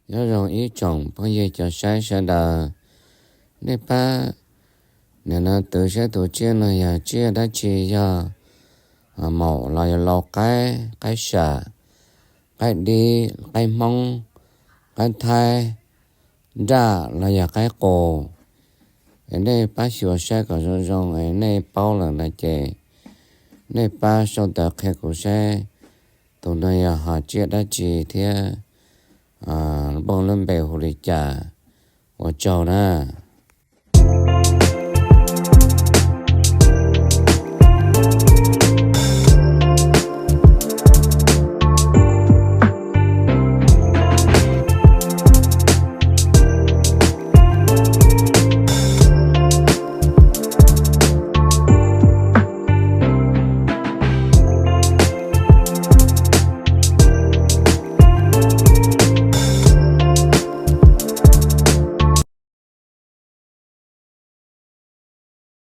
Nyob zoo ib tsoom phooj ywg cov saib sawv daws, nej pab niam no twv saib tus tsiaj no yog tsiaj dab tsi, yog maum los yog lau qaib, qaib sam, qaib dib, qaib hmoob, qaib thaib, nraj los yog qaib qus. Es nej pab xyuas saib kom zoo zoo, es nej paub lawm no ces nej pab sau ntawv qhia kuv saib tus no yog hom tsiaj dab tsi thiab nplooj lub npe hu li cas. Ua tsaug na.